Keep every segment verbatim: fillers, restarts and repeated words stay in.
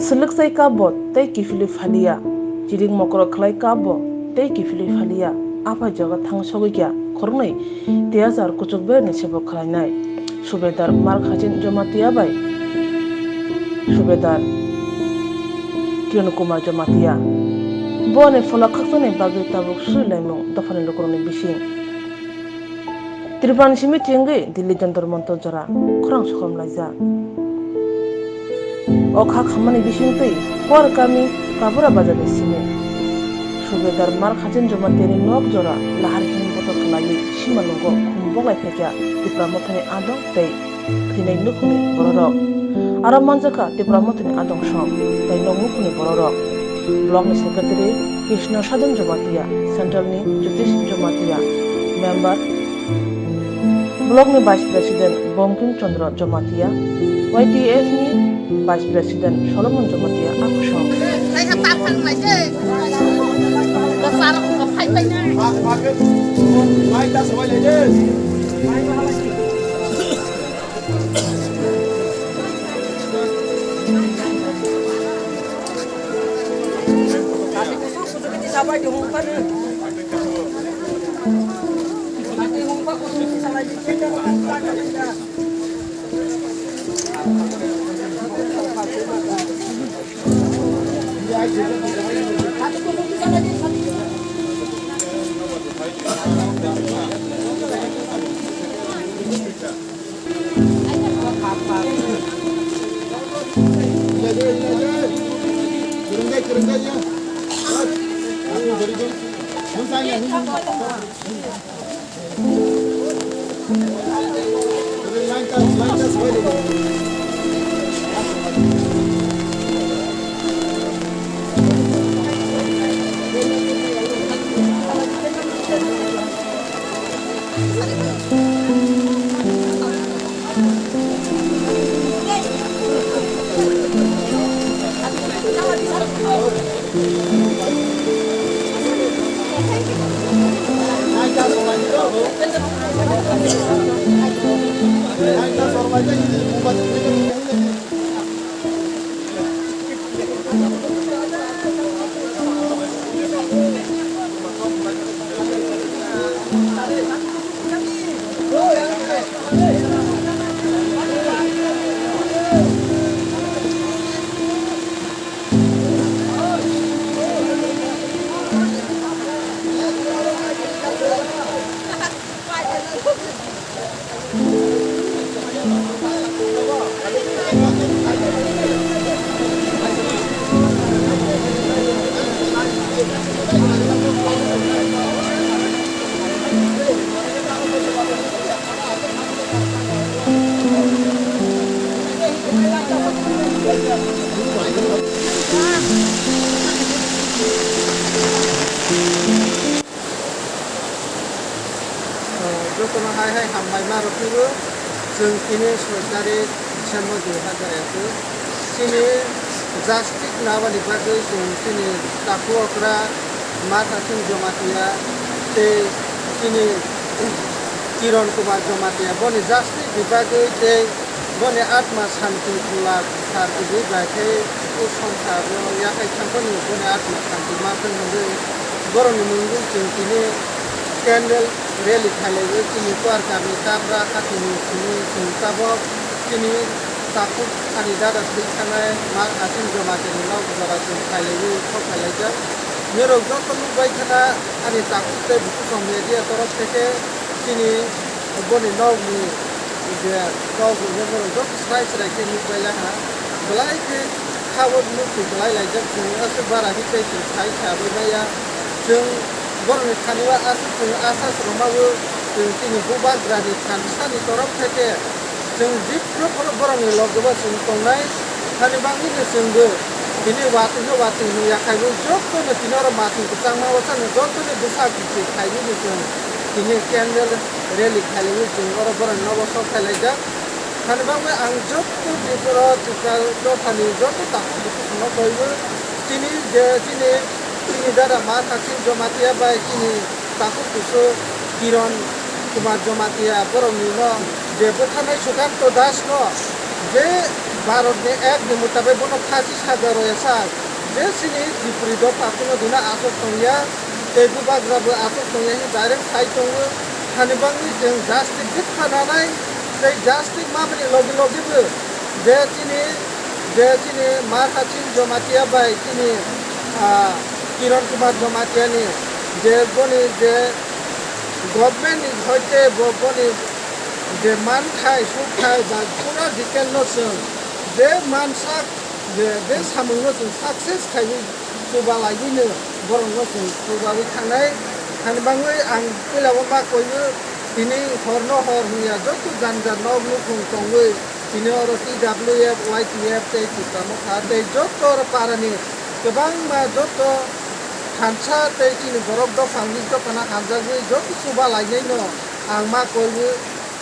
Swlwksai kabo tei kiphilwi phaliya, chiring mokro khlai kabo tei kiphilwi phaliya, aphai jaga thang sogwi kha khoroknwi tei achar kuchuk berni sebo khlainai Subedar Markhachin Jamatia bai Subedar Kiran Kumar Jamatia. Boni phola khakchangni bagwi tabuk suri laimung dophani lukurokni bising. Tripurani simi chengwi Delhi Jantar Mantar jora khorang sokomlaijak. O kha khammani bisingtwi Kuar kami Kabura bazarni simi Subedar Markhachin Jamatiani nok jora lahar him bothor khlaiwi simalwngo khum boklai phaikha Tipra Mothani adong tei thwinai nukhungni bororok. Aro manjakha Tipra Mothani adong song tei nok nukhungni bororok. Blockni secretary Krishna Sadhan Jamatia, centralni Jyotish Jamatia, member, blockni vice president Bongkim Chandra Jamatia, Y T F ni vice president Solomon Jamatia, akusong. Jotono hai hai hambai ma rw phuru chwng tini soi tarik December dui hazar ekush chini justice nabani bagwi chwng chini takhuk okra Markhachin Jamatia tei chini Kiran Kumar Jamatia boni justice ni bagwi tei boni atma santi phuya sar kwrwi bai khe o songsaro yakhai thangmani boni atma santi ma thang hwnwi borokni mungwi chwng tini candle rally khailaiwi chini Kuar kami Kabra hathini simi chwng tabok chini takhuk ani dada thwi thangnai Markhachin Jamatiani nok jora chwng khailaiwi sok khailaijak. Norok joto nukbai khna ani takhuk tei bukhuk rok media torof theke chini boni nokni je kok rwjak norok joto srai srai khe nukbai laha. Belai khe kha o nukti belai laijak chwng aswk bara hinwi tei chwng sai sabai maya. Chwng borokni thani o aswk chwng asa srwma o chwng chini bubagrani thansani torof theke chwng jikphuru phuru borokni loge o chwng tongnai. Hani bagwi no chwngbo tini watwi no watwi hwnwi yakhaiwi jotono tini oro matung kwchangma o chwng jotono bwsa kwchwi khaiwi no chwng tini candle rally khaiwi chwng oro borokno nogo sok khailaijak. Hani bagwi ang joto Tripura Tipra dophani joto takhuk bukhuk no koiwi chini je chini, chini dada Markhachin Jamatia bai chini takhuk kusu Kiran Kumar Jamatia borokni no je bwtharnai Sukanto Das no je Bharatni act ni mutabik bono phasi saja roya sa. Je chini Tripuri dopha kuno dina aswk tongya, tei bubagra bo aswk tongya hwnwi direct sai tongo. Hani bagwi chwng justice bwkha nanai, tei justice mamani logi logi bo je chini, je chini Marhasing Jamatia bai chini, ah, Kiran Kumar Jamatia ni je boni je government ni hoite bo boni je manthai, sukthai ba pura detail no chwng je mansak je, je samung no chwng success khaiwi chuba laiwi no borok no chwng chubawi thangnai. Hani bagwi ang puila o ma koiwi tini hor no hor hwnya joto janja nok nukhung tongwi tini oro T W F, Y T F tei Tipra Motha tei joto oro para ni kwbangma joto thansa tei chini borok dophang ni dophano hamjagwi joto chuba lainai no ang ma koiwi.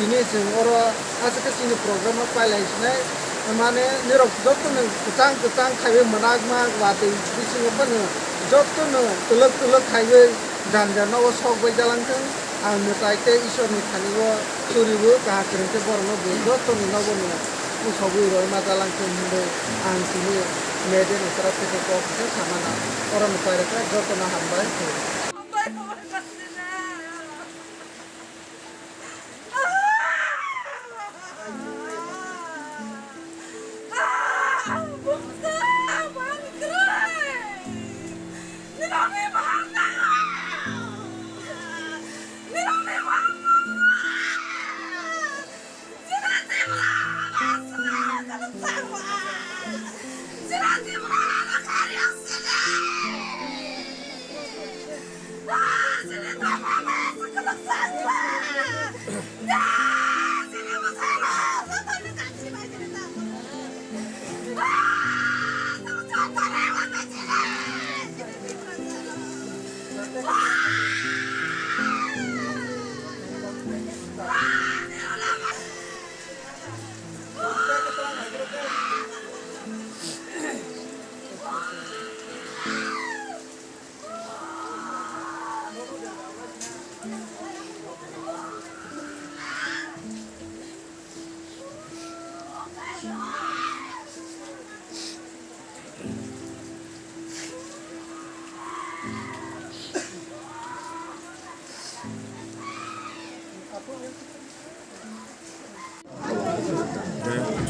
Tini chwng oro aswk khe chini program no pailai sinai, mane nirok joto no kwchang kwchang khaiwi mwnakma watwi bisingo phano joto no twlwk twlwk khaiwi janja nogo sok bai jalang thung. Ang mwtai tei Ishwar ni thani o suri o kaham kwrwng khe borok no bo joto ni nogo no usogwi roi ma jalang thung hinwi ang tini media ni torof theke kok khe samana. Oro ni pairok joto no hambai.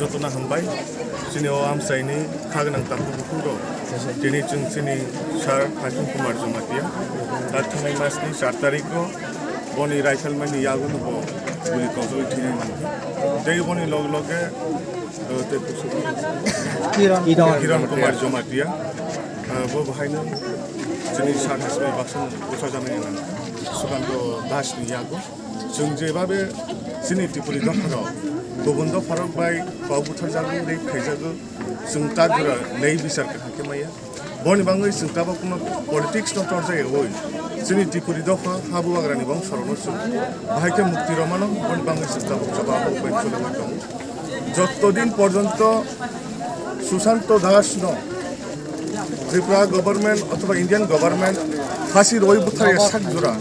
Jotono hambai, chini o amchaini kha gwnang takhuk bukhuk rok. Tini chwng chini sir Hakim Kumar Jamatia, tak thangnai masni char tarikh o boni raifalmani yago no bo guli tojogwi thwinai mankha. Tei boni log loge, uh, tei Kiran. Kiran Kumar Jamatia, uh, bo bahaino chini sir Hasim baksa bwchajaknai mankha Sukanto Das ni yago. Chwng jebabe chini Tripuri dopharok, gubun dopharok bai kok butharjagwi, rape khaijago, chwng ta jora nei bichar kaham khe maya. Boni bagwi chwng tabuk no politics no torjak yawi. Chini Tripuri dopha ha bubagrani bongsorokno chwng bahai khe mukti rwmano, boni bagwi chwng tabuk choba hok bai chwlwgwi tongo. Jotto din porjonto Susanto Das no Tripura government othoba Indian government phasi rwi butharya sak jora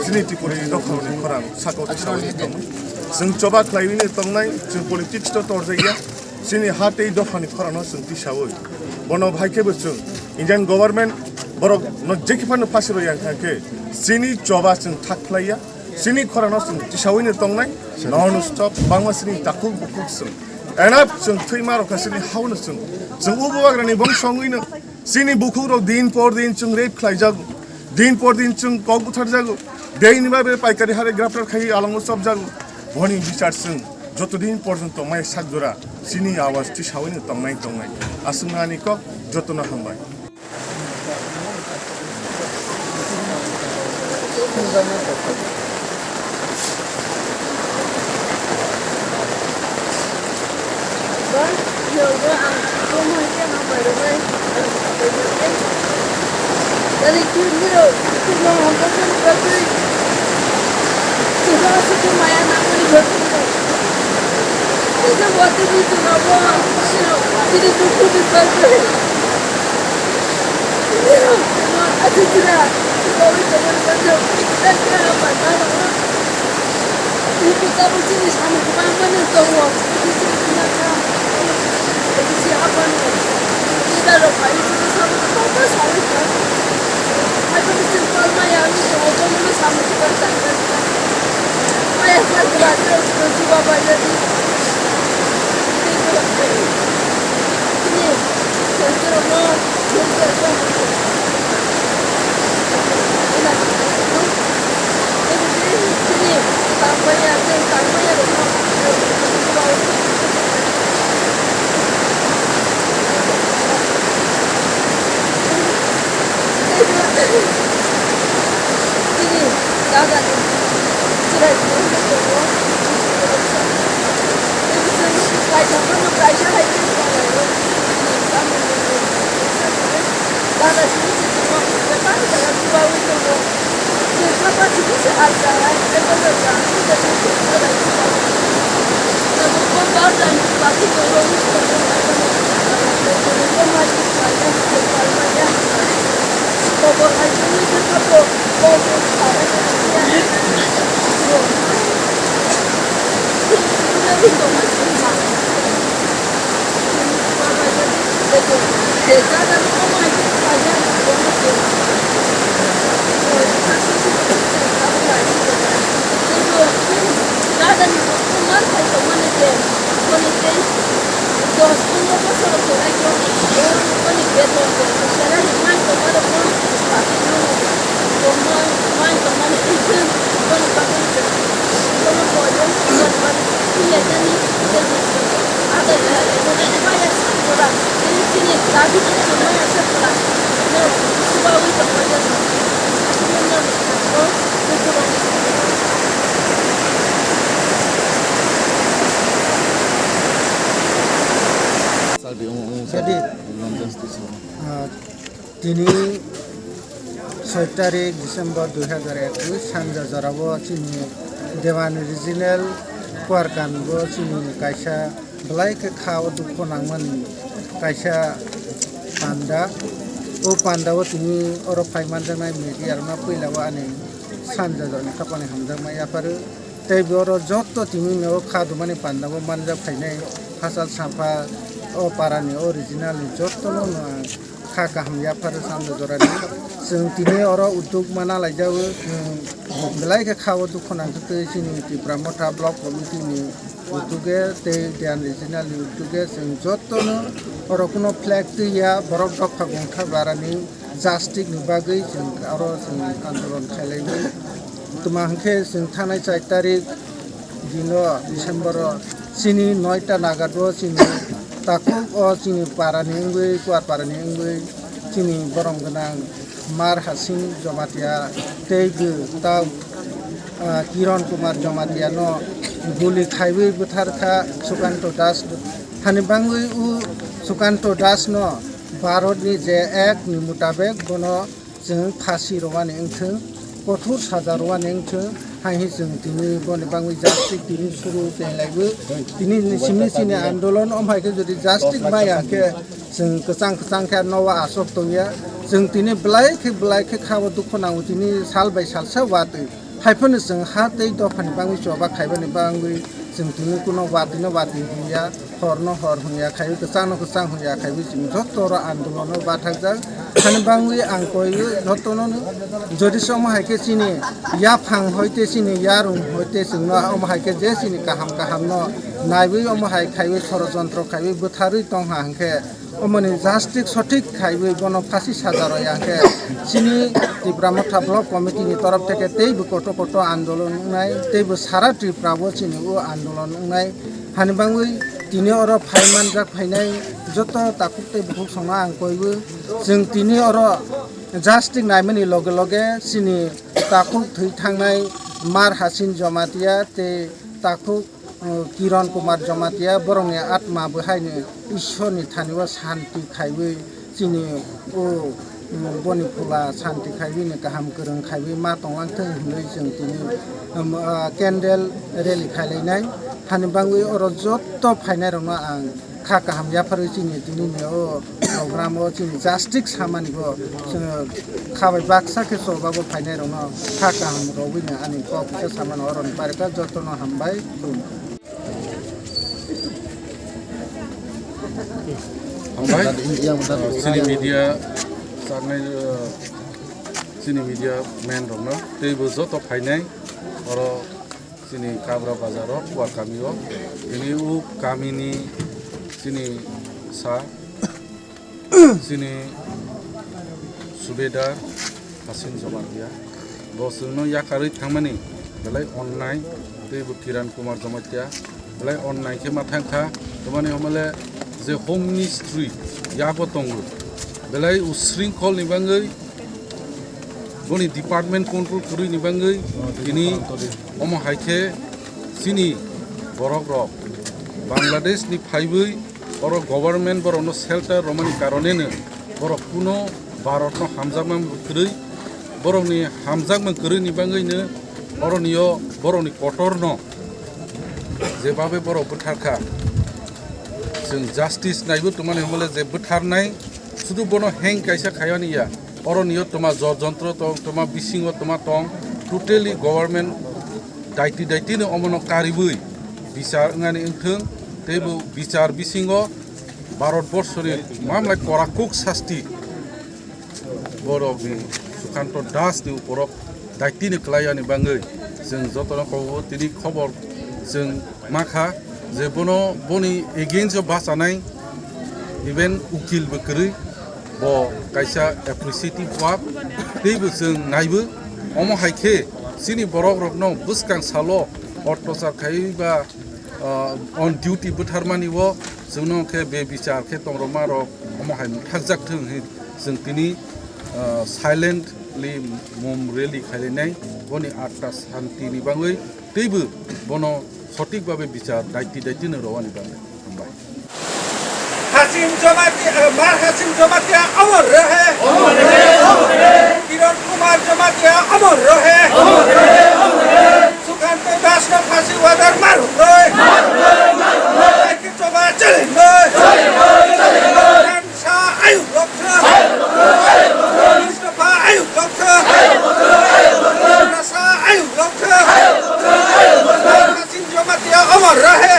chini Tripuri ni dopharokni khorang sakao tisawi tongo. Chwng choba khlaiwi tongnai, chwng politics to torjakya, chini ha tei dophani khorang no chwng tisawi. Bono bahai khe bo chwng Indian government borok no jekhe phano phasi rwi yang kha khe chini choba chwng thak khlaiya. Chini khorang no chwng tisawi no tongnai, non stop bangma chini takhuk bukhuk chwng. Enough chwng thwima rokha chini hao no chwng. Chwng o bubagrani bongso wngwi no chini bukhuk rok din por din chwng rape khlai jago. Din por din chwng kok buthar jago. Dei ni babe paikari hare graftar khai alongo chop jago. Boni bichar chwng joto din porjonto mai sak jora chini awaz tisawi no tongnai tongnai. Aswk nani kok joto no hambai. Si apani leader rok bai chini samung tangma samung kha. Haikhe chwng palmaya wngwi tongo, bonono samung kha. Maya kha kha kha chuba bai ya di. Chini chwng chwng no. Dada sini sini mo bebak jaga chubawi tongo. Chwng kha pha sini se alta hai bebak jaga chubawi tongo. Tabuk bo barda ni pati tongo. Bo mai kaya, bo palma ya. Bo bo hai kaya, bo bo bo bo. Jadi, ah, tini soi tarik December dui hazar ekwis sanja jorao chini Dewan Regional Kuarkan bo chini kaisa belai khe kha o dukhu nangmani kaisa panda. O panda o tini oro phai manjaknai media rokno puila o ani sanja jorani kapani hamjakma yapharwi. Tei bo oro joto tini o kha dumani panda o manjak phainai hachal sapha o para ni o regional ni joto no ang kha kaham yaphar sanja jorani. Chwng tini oro udduk mana laijao, chwng belai khe kha o dukhu nangkhe tei chini Tipra Motha Block Committee ni uduge tei Dewan Regional ni uduge chwng jotono oro kuno flag twi ya, borok dopha gungtha barani justice ni bagwi chwng aro chwng andolon khailaiwi. Tuma hwnkhe chwng thanai char tarik dino December o chini noita nagat o chini takhuk o chini para ni wngwi, Kuar para ni wngwi chini borom gwnang Mar Hasing Jamatia tei bw tau, ah, Kiron Kumar Jamatia no guli khaiwi bwthar kha Sukanto Das. Hani bangwi o Sukanto Das no Bharat ni je ek ni mutabek bono chwng phasi rwani wngthwng, kothor saja rwani wngthwng, hai hwn chwng tini boni bangwi justice tini suru khenlaiwi tini simi chini andolon, omo hai khe jodi justice maya khe chwng kwchang kwchang khe nowa aswk tongya. Chwng tini belai khe belai khe kha o dukhu nango, tini sal bai salsa watwi. Haiphano chwng ha tei dophani bangwi choba khaibani bangwi chwng tini kuno watwino watwi hwnya, horno hor hwnya khaiwi, kwchangno kwchang hwnya khaiwi chwng joto oro andolono bathakjak. Hani bangwi ang koiwi jotono, jodi se omo hai khe chini yaphang hoi tei chini yarwng hoi tei chwngno omo hai khe je chini kaham kahamno naiwi omo hai khaiwi sorojontro khaiwi bwtharwi tongha hwnkhe, omoni justice sothik khaiwi bono phasi saja rwya hwnkhe, chini Tipra Motha Block Committee ni torof theke teibo koto koto andolon wngnai, teibo sara Tripura o chini o andolon wngnai. Hani bangwi tini oro phai manjak phainai joto takhuk tei bukhuk songno ang koiwi, chwng tini oro justice naimani loge loge chini takhuk thwi thangnai Mar Hasing Jamatia tei takhuk uh, Kiron Kumar Jamatia borokni atma bo haino Ishwarni thani o santi khaiwi chini o, um, boni phula santi khaiwi ni kaham kwrwng khaiwi ma tonglang thung hinwi chwng tini, um, uh, candle rally khailainai. Hani bangwi oro joto phainairokno ang kha kaham yapharwi chini tini ni o program o chini justice samani bo chwng kha bai baksa khe choba bo phainai rokno kha kaham rwwi no ani kok kisa samano oroni barika jotono hambai khulumkha. Bai, chini media, saknai, uh, chini media man rokno, teibo joto phainai, oro chini Kabra bazar o, Kuar kami o, tini o kami ni chini sa, chini subedar Hasim Jamatia, bo chwngno yakarwi thangmani belai onnai, teibo Kiran Kumar Jamatia, belai onnai khe ma thangkha, tamani homole je home ministry yago tongo, belai usringkol ni bangwi boni department control kwrwi ni bangwi tini omo hai khe chini borok rok Bangladesh ni phaiwi oro government borokno shelter romani karoneno borok kuno Bharatno hamjakma kwrwi, borokni hamjakma kwrwini bangwino oronio borokni kotorno jebabe borok bwtharkha. Chwng justice naibo tongmani hwnmale je bwtharnai sudu bono heng kaisa khayani ya. Oronio toma jor jontro tong, toma bisingo toma tong, totally government daiti daitino omono kariwi bichar wngnani wngthwng, teibo bichar bisingo Bharat borsoni mamlai korakuk sasti borokni Sukanto Das ni uporok daitini kwlaiyani bangwi chwng jotono kobo tini khobor chwng makha je bono boni against o bachanai even ukil bo kwrwi bo kaisa appreciative work teibo chwng naibo omo hai khe chini borok rokno bwskang salo ortochar khaiwi ba ah, on duty bwtharmani o chwngno khe be bichar khe tongrokma rok omo hai mwthakjak thung hi chwng tini, ah, silently mom rally khailainai boni atta shanti ni bangwi teibo bono sotik babe bichar daiti daiti no rwani bangwi hambai. Hasim Jamatia, eh, Mar Hasim Jamatia amar rahe. Kiran Kumar Jamatia amar rahe. Sukanto Das no phasi wadar marunoi. Aiki choba chalinoi. Sa ayuk loksa. Mustafa ayuk loksa. Sa ayuk loksa. Hasim Jamatia amar rahe.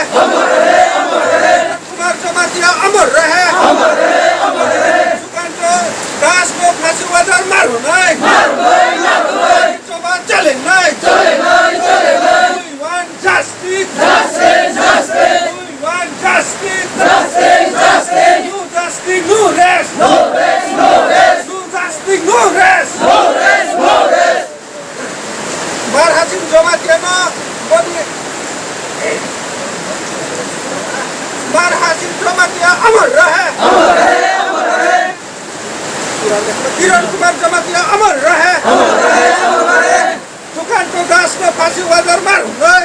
Kumar Jamatia amar rahe. Sukanto Das ko phasi wadar marunoi. Choba chalinai. We want justice. We want justice. No justice, no rest. No justice, no rest. Mar Hasim Jamatia no boni. Mar Hasim Jamatia amar rahe. Kiran Kumar Jamatia amar rahe. Sukanto Das no phasi wadar marunoi.